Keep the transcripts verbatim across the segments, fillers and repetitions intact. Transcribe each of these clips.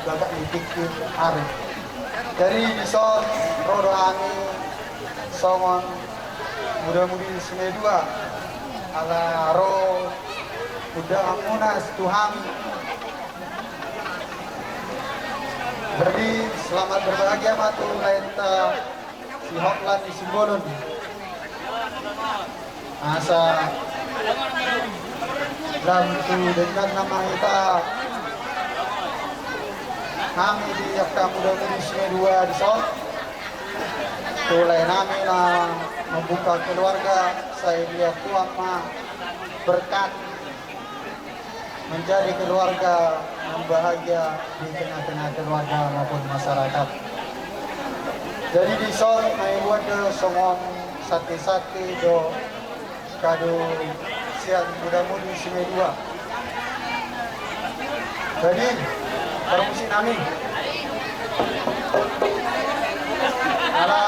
bagak ni tingki ari. Jadi dison ro do hami songon muda-mudi Simedua, ala ro undanganmuna tu hami. Jadi selamat berbahagia ma tu laenta si Hotlan di Simbolon. Asa lam tu denggan nama hita hami di angka muda-mudi Simedua dison. Tu lae nami na membuka keluarga, sai dia tuan ma berkat menjadi keluarga yang bahagia di tengah-tengah keluarga maupun masyarakat. Jadi dison hami buat do songon sate-sate do kado sian muda-mudi Simedua. Jadi permisi nami. Ala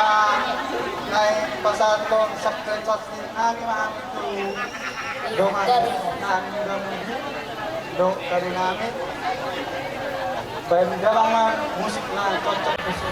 naeng pasahathon sate-sate nami ma hami tu dongan nami, dongan nami. Baen damang ma musik na cocok musik.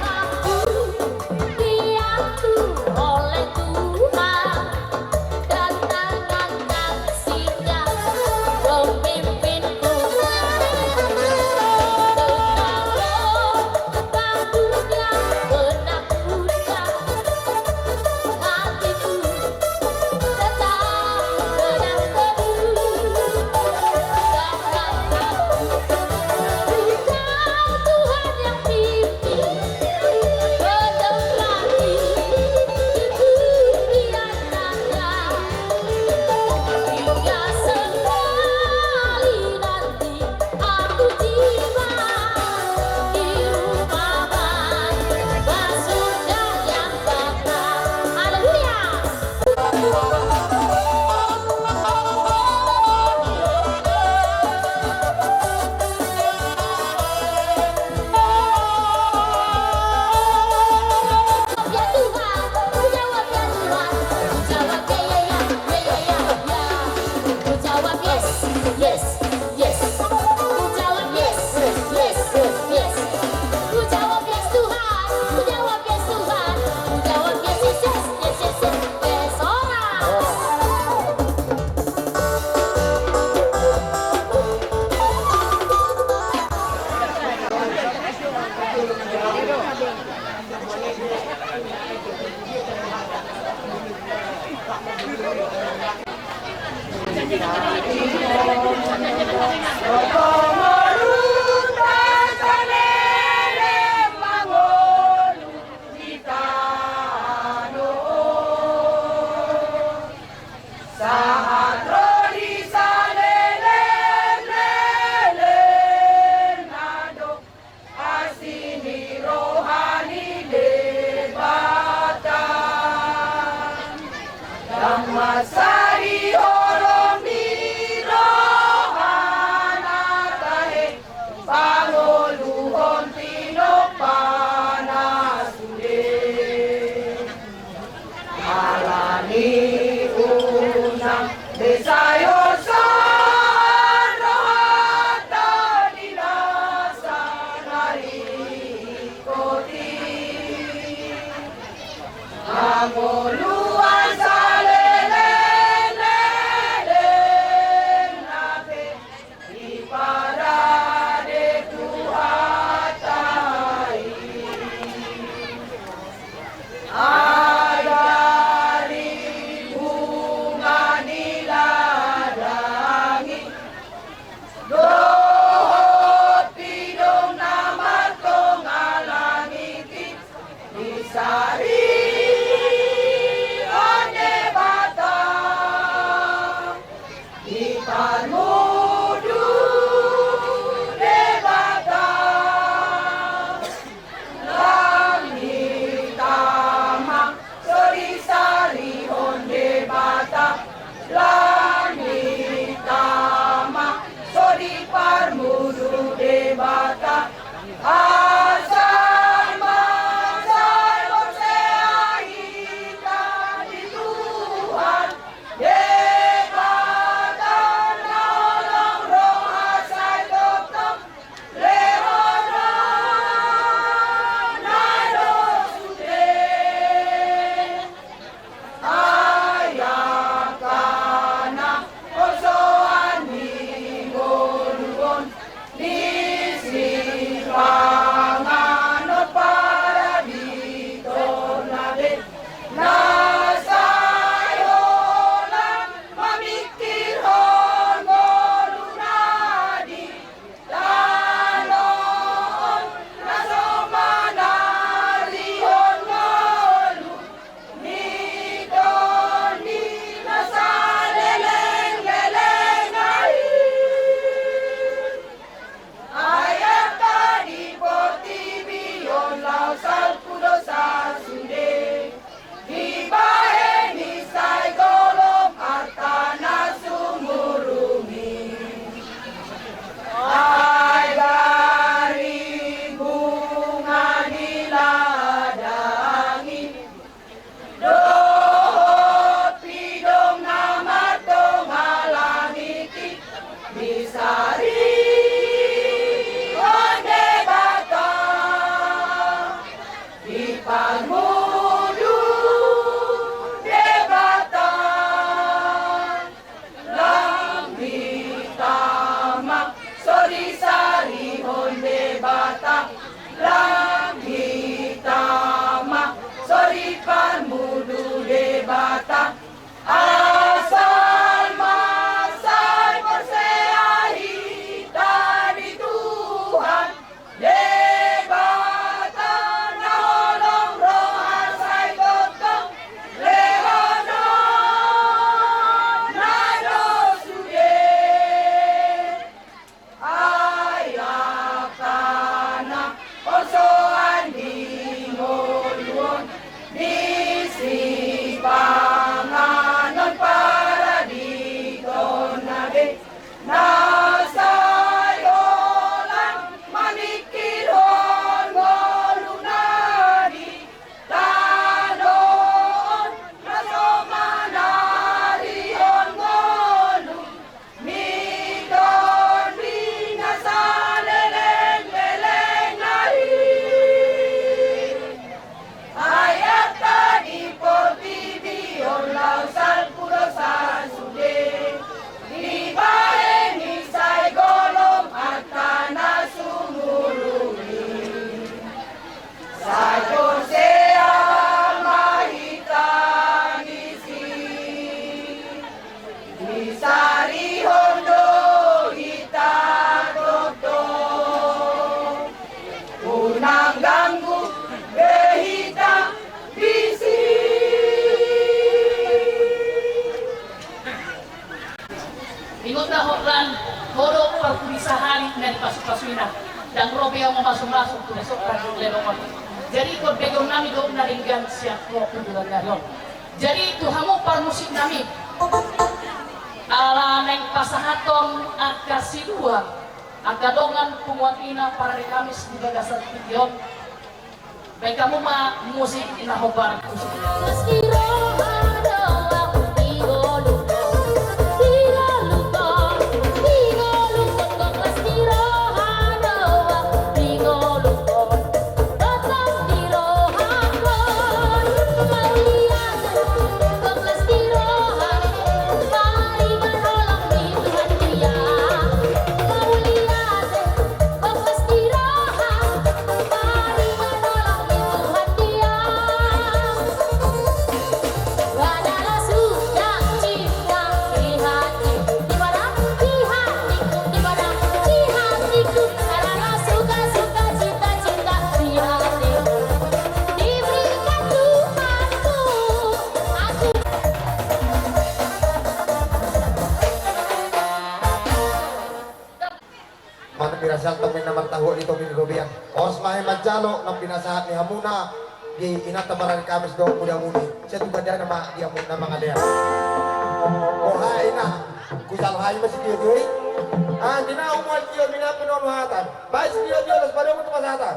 Masuk-masuk tu besok kan lelongan. Jadi ikut begon nami do na denggan siap waktu bulan nari on. Jadi tu hamu parmusik nami, ala naeng pasahathon angka silua, angka dongan punguan ina parari Kamis di bagasan tingki on. Baen hamu ma musik na hombar. Manang dirasa tong ninna martahuak di topi ni robean. Horas ma hamu manjalo na pinasahat ni hamuna di inanta parari Kamis dohot mudamuni. Sai tu gandana ma di hamuna mangalean. Boha ina, hujalo hami ma sitio-tio i. Ah, di na umual tio mina pinono hatan. Baen sitio-tio las padongan tu pasatan.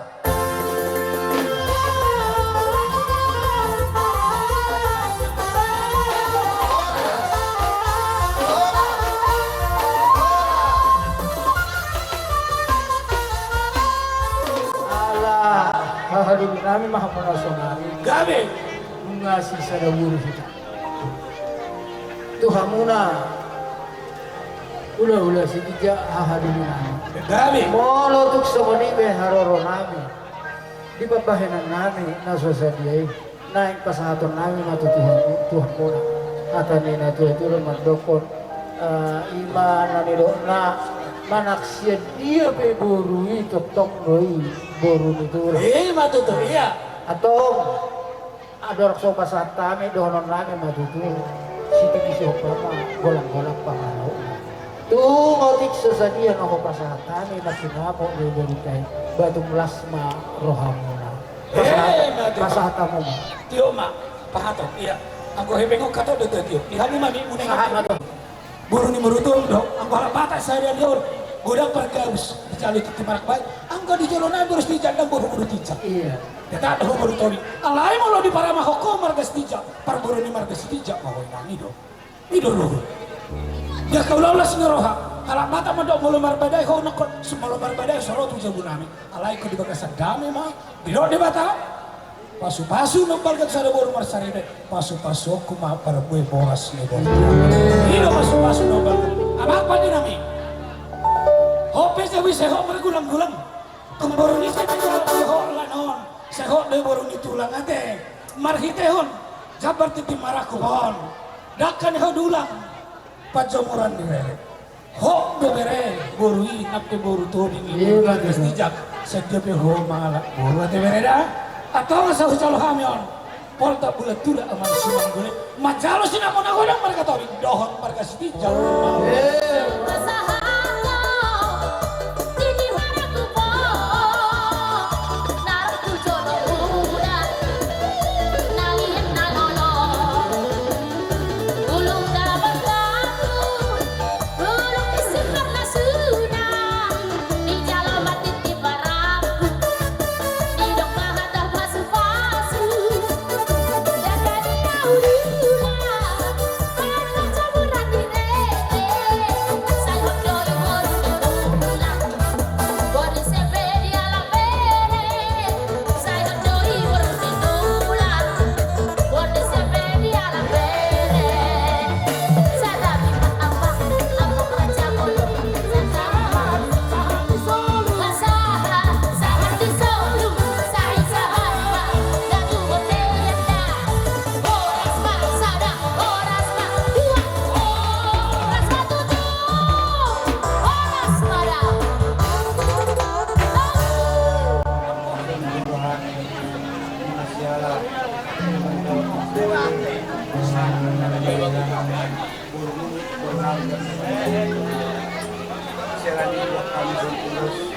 Ala hahadoli nami ma hamuna sonari. Gabe. Nunga sisada boru hita. Tu hamuna hulahula Sitinjak hahadoli nami. Gabe. Molo tung songon i be haroro nami di pambahenan nami na so sadia i, naeng pasahaton nami ma tu Tuhan, Tuhan muna. Hata ni na tua-tua do mandokkon, eh, ima na nidokna, manang sian dia pe boru i tongtong do i boru ni tulang. Ima tutu, ia. Antong, adong so pasahat hami, dohonon nami ma tutu, sitik i sihompa ma, golang-golang pangarahutna. Tung otik so sadia na hupasahat hami na sinapot do i berita i, ba tung las ma rohamuna. Pasahat, eh, ma tutu. Pasahat hamu ma. Tio ma, pasahaton, ia. Anggo hepeng on kato do tio. Di hamu ma mi, uneng. Pasahat ma tutu. Boru ni Marutulang do, anggo halak Batak sahari-hari on, godang pargabus, dijalo tintin marangkup aek, anggo di jolo nai boru Sitinjak, ndang boru Sitinjak. Ia. Tetap do boru Tobing. Alai molo diparamahon ho marga Sitinjak, parboru ni marga Sitinjak ma ho, inang i do. I do luhut. Ia, ulaon las ni roha, halak Batak mandok molo marbadai ho nangkon, molo marbadai so ro tu jabu nami. Alai ingkon di bagasan dame ma, didok Debata. Pasu-pasu na umbalga tu sada boru marsarine, pasu-pasuonku ma parbue boras ni bortian. I do pasu-pasu na umbalga. Amang pande nami. Ho pe jabu i sai ho margulang-gulang. Tung boru ni Sitinjak do ho lan on. Sai ho do i boru ni tulang ate. Marhitehon jambar tintin marangkup on, dangka ni ho dulang, panjomuran ni rere. Ho do bere, boru i nang pe boru Tobing i, boru marga Sitinjak, sadia pe ho mangalap boru ate bere da. Antong asa hujalo hami on, Poltak Bulan Tudak, Amang Simanggule, manjalo sinamot na godang marga Tobing dohot marga Sitinjak.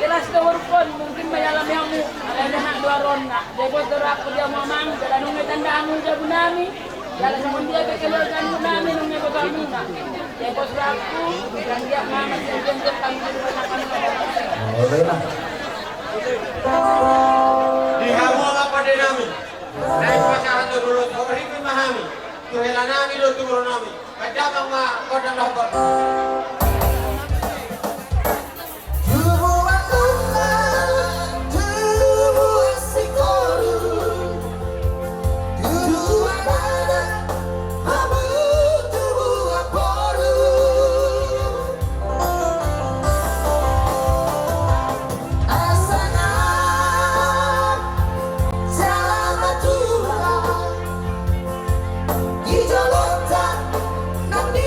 Jelas do, horukon mungkin ma ialami hamu, alai anak dua ronna. Debot do rap dia mamang, jala nunga tanda hamu jabu nami, jala songon dia be keluarga nami nunga begamuna. Di hamu ma pande nami. Naeng pasahat do dolo, so ripi ma hami. Tu hela nami do tu boru nami. Pajamang ma gondang dohot. Di jolonta nang di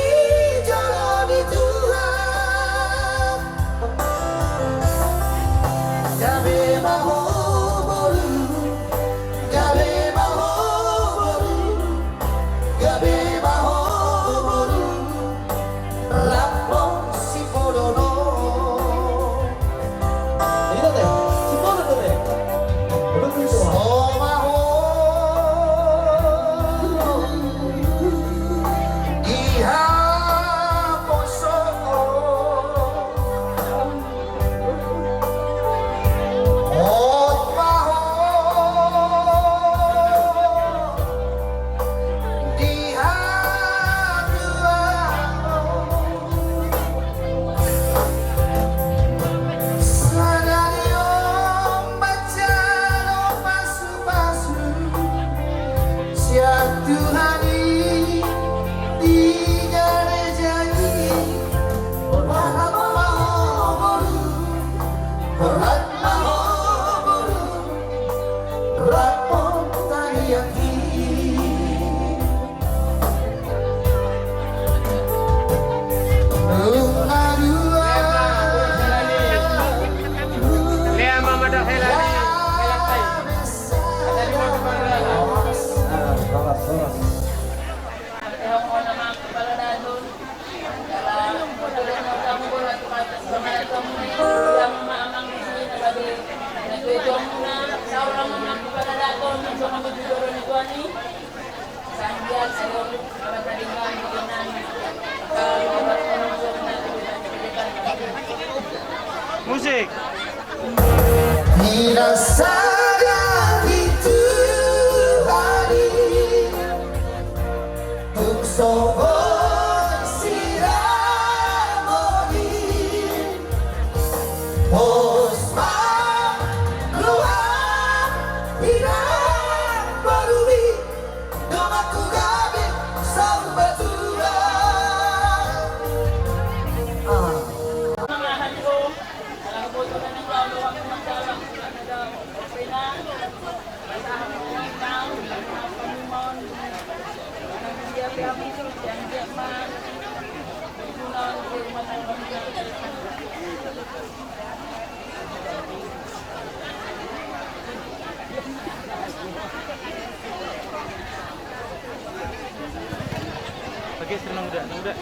jolo ni Tuhan. Gabe ma ho boru, gabe ma ho boru, gabe ma ho boru. Lampong sipodono. Ini do te, sipodono te. Belum itu. Soma ho. Iha poso. Hot ma ho. Di hatuaon. Sadari on manjalo pasupasu sian Tuhan i di gareja i. Rahat ma ho boru, rahat ma ho boru. Rap on tangiang i. Nunga dua. Lea ma madang hela ni, hela tai. Hela ni ma madang hela. Ah, horas, horas. Musik. Di na sada di Tuhan i. Tung so boi siramoti, pos ma roham, hira boru i, donganku gabe saur matua. Ah. Oke, senang udah, senang udah.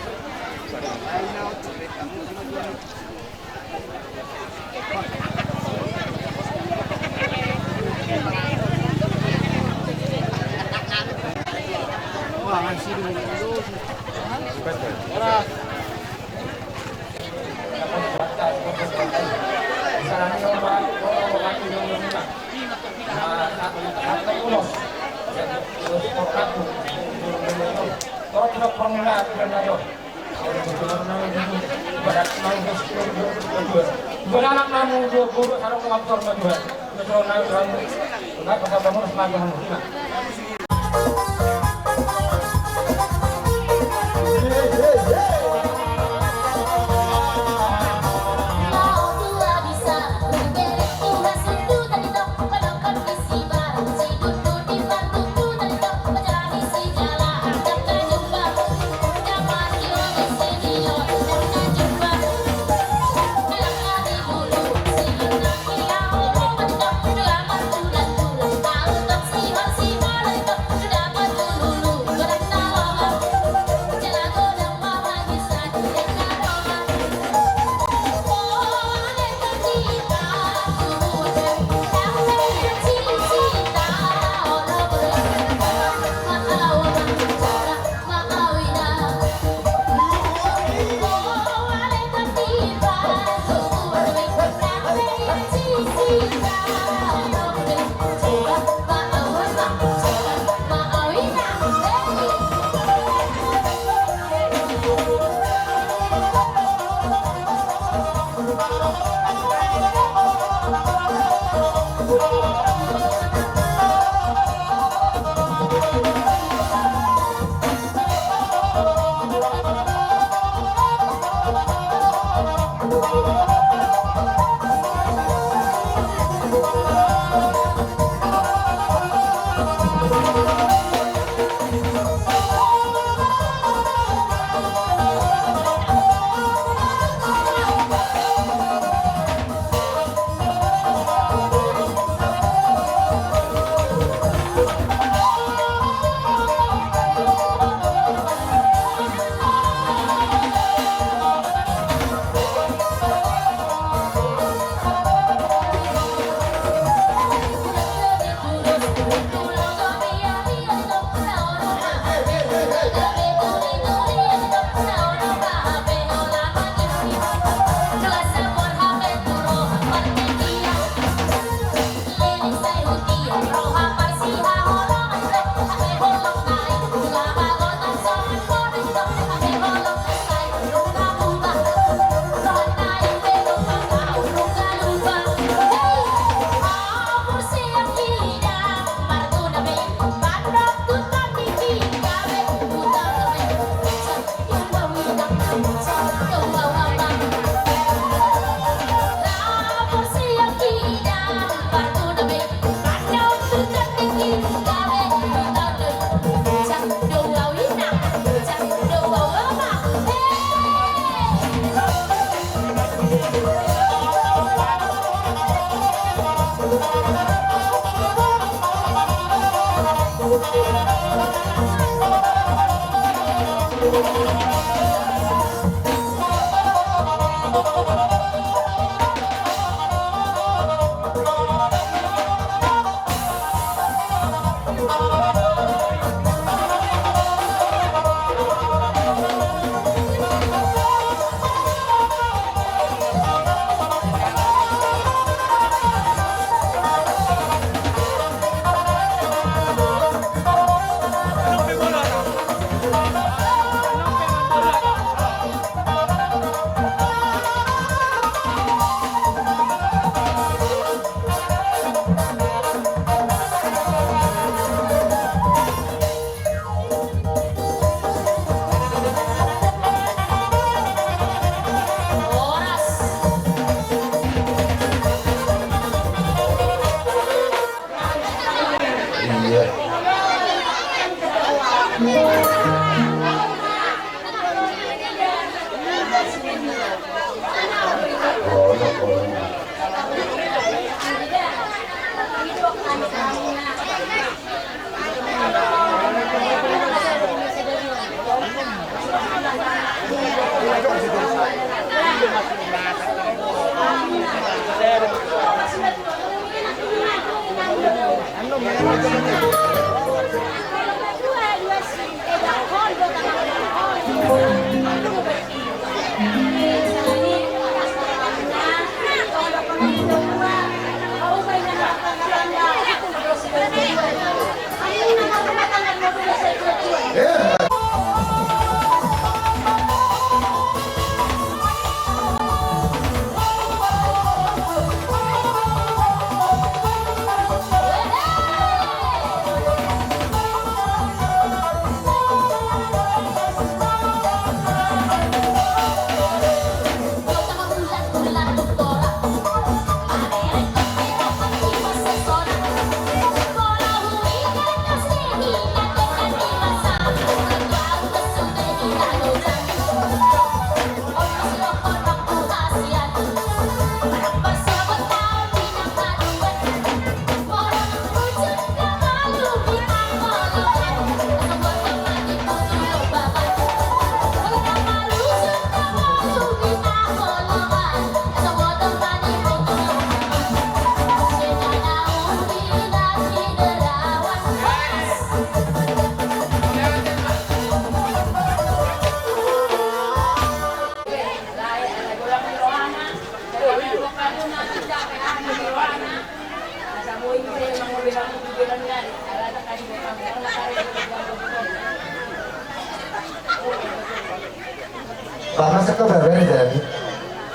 Masa kau berani jadi?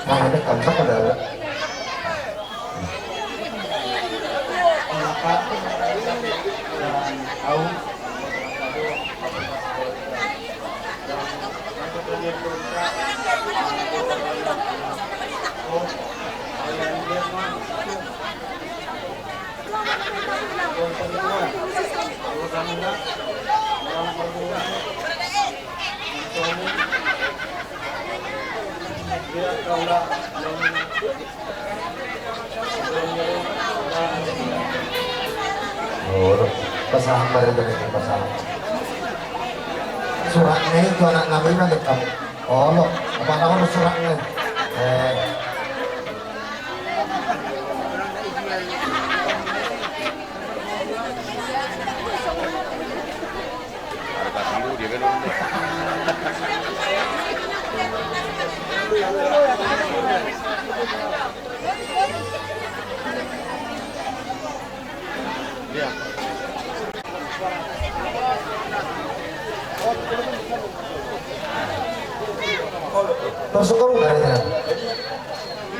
Mana dekat kau berani? Oh, pasahat ma reta, pasahat. Suratna i tu anak nami ma lengkap. Olo, apa nama suratna? Eh. Masuk ke rumah ya. Jadi,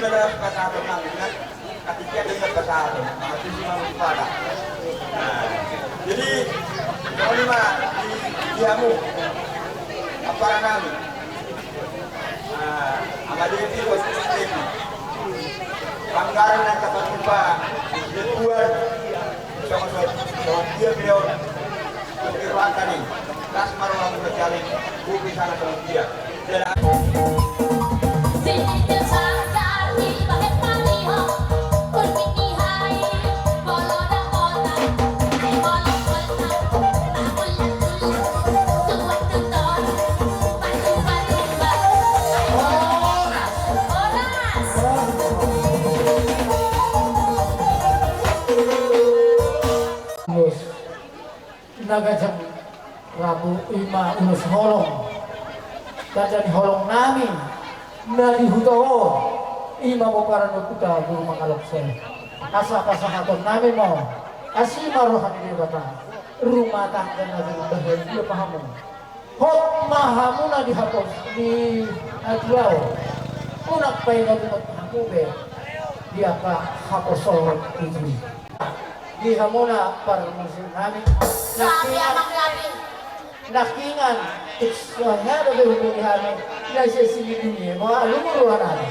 udah ada kata-kata. Ketika dengar pasahat, maka tusi ma tu pala. Nah, jadi, songon i ma di, di hamu, ampara nami. Nah, Ama Devi, Bos Devi. Panggaran na tapatupa, di Tuhan. Songon, songon dia beliau. Di ruangan ini. Las marwah mengecalin. Bukti sana songon dia. Na ganjang rambu i ma ulos holong. Tanda ni holong nami na di huta on, i ma pomparan ni huta Guru Mangalopse. Asa pasahaton nami ma on, asi ma roha ni Debata, rumah tangga na bahagia ma hamu. Hot ma hamu na di hapos di atua on. Unang paingot-ingot hamu be di angka haposoon i. Di hamuna parmusik nami. Nangkingan, nangkingan tuk songon dia dope hubungi hami. Nai sesi di dunia ma luhut roha nami.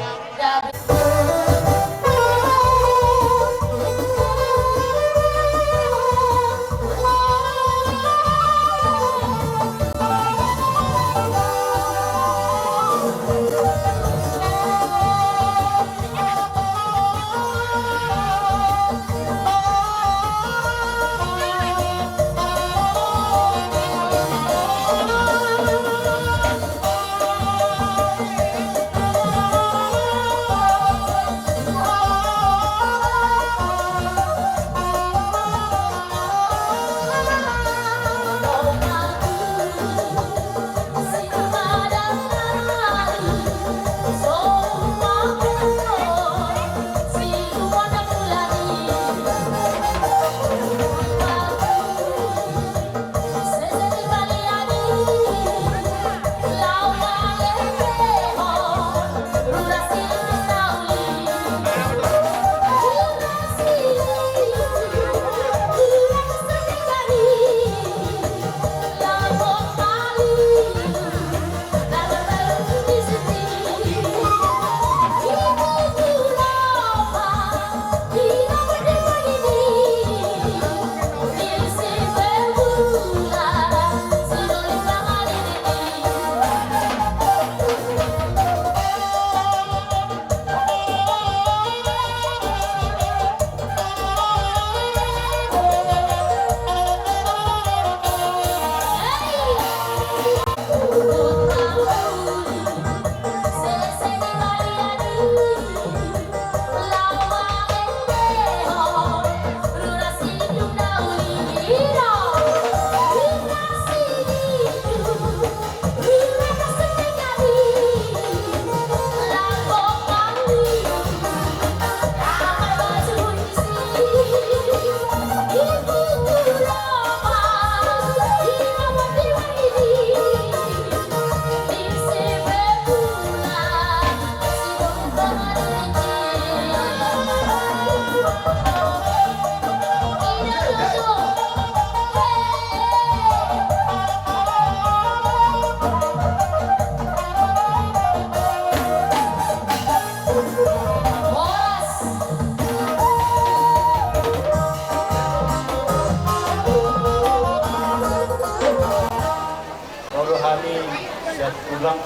Ulang,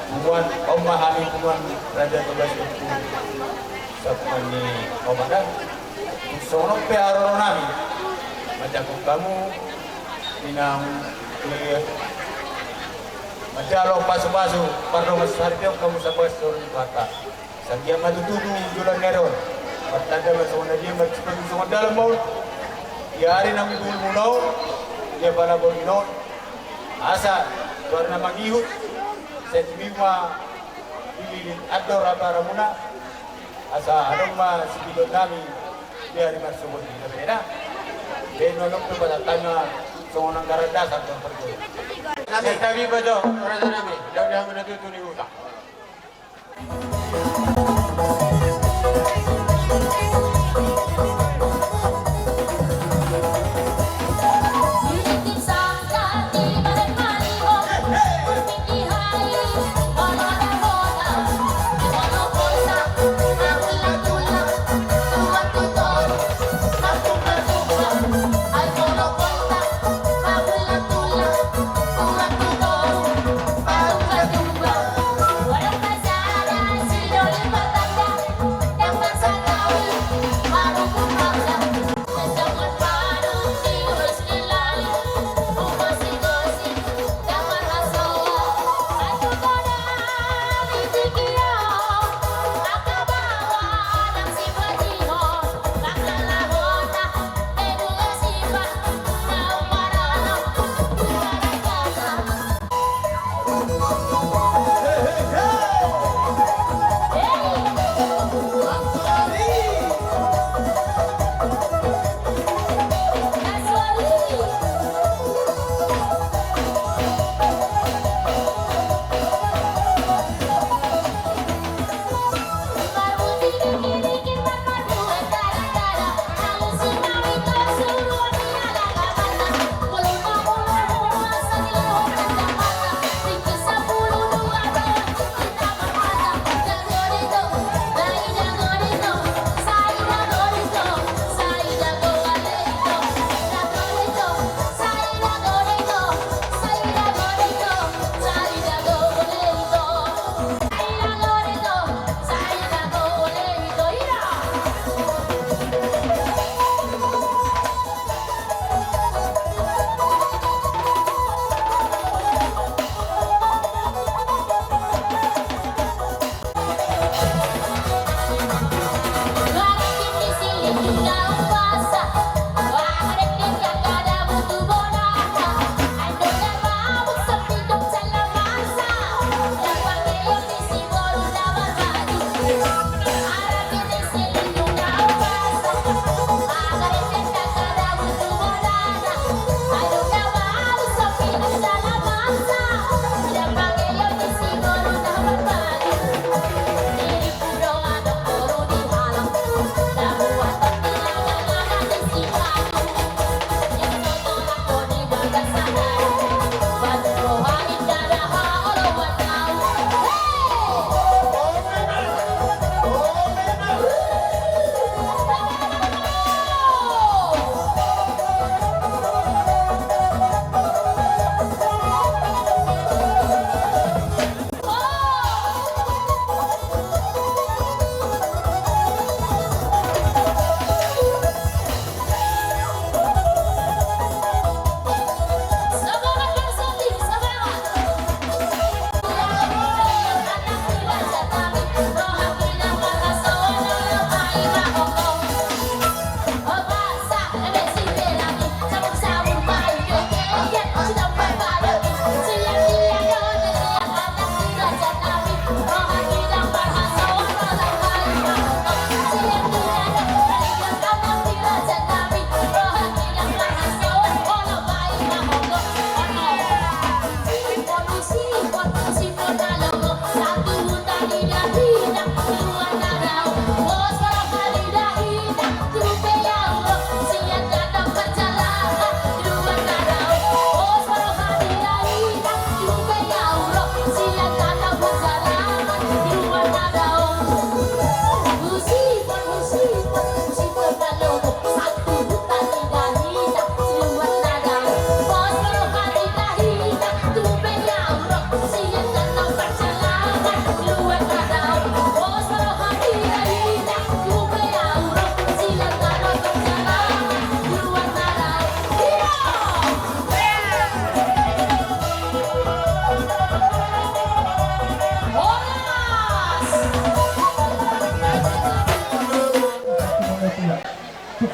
punguan, on ma hami punguan Raja Toga Situmorang, sapunguan ni omak da. Songon on pe haroro nami manjangkon hamu, inang, eh, manjalo pasupasu, pardongan saripeon hamu sabagas joro ni Tuhanta. Sai anggiat ma tutu di joloan ni ari on martanda ma songon na dia, marsipatu songon dalan ma on di ari na umjolmuna on, di apala borngin on. Asa tu ari na mangihut, sai tumimma di lilin andor apa ramuna. Asa adong ma sipiton nami di ari marsogot i, na bere da. Baen ma nang pe patatangna songon anggaran dasar tu pargolo. Nami tabi bajo raja nami, daun di hamu na tutu ni huta.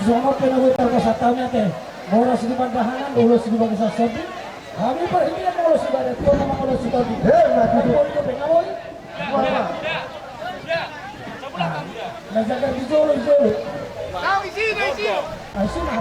Songon pe na boi tarbasan hami ate. Molo si di pandahanan, ulos di bagasan sondi. Hami parhitean molo si badan, tona molo si tondi. Eh, mati. Hami boi dope na boi. Apa? Na jaga di jolo, di jolo. Kau isi, kau isi. Isi na.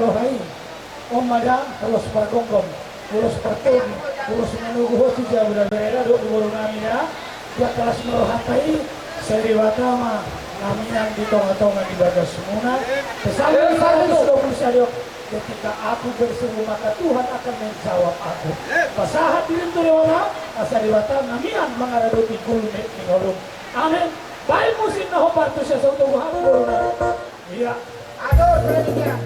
roha i. On ma da ulos pargomgom, ulos partogi, ulos manogu ho tu jabu na bere da dohot tu boru nami da. Di angka las ni rohanta i, sai Debata ma na mian di tongatonga ni bagasmuna. Psalmen seratus dua puluh satu. Ketika aku berseru, maka Tuhan akan menjawab aku. Pasahat dirim tu Debata, asa Debata na mian mangaradoti gulmit ni ngolum. Amen. Baen musik na hombar tu sian Sahut Togu hamu boru nami. Ia. Aduh, sudah demikian.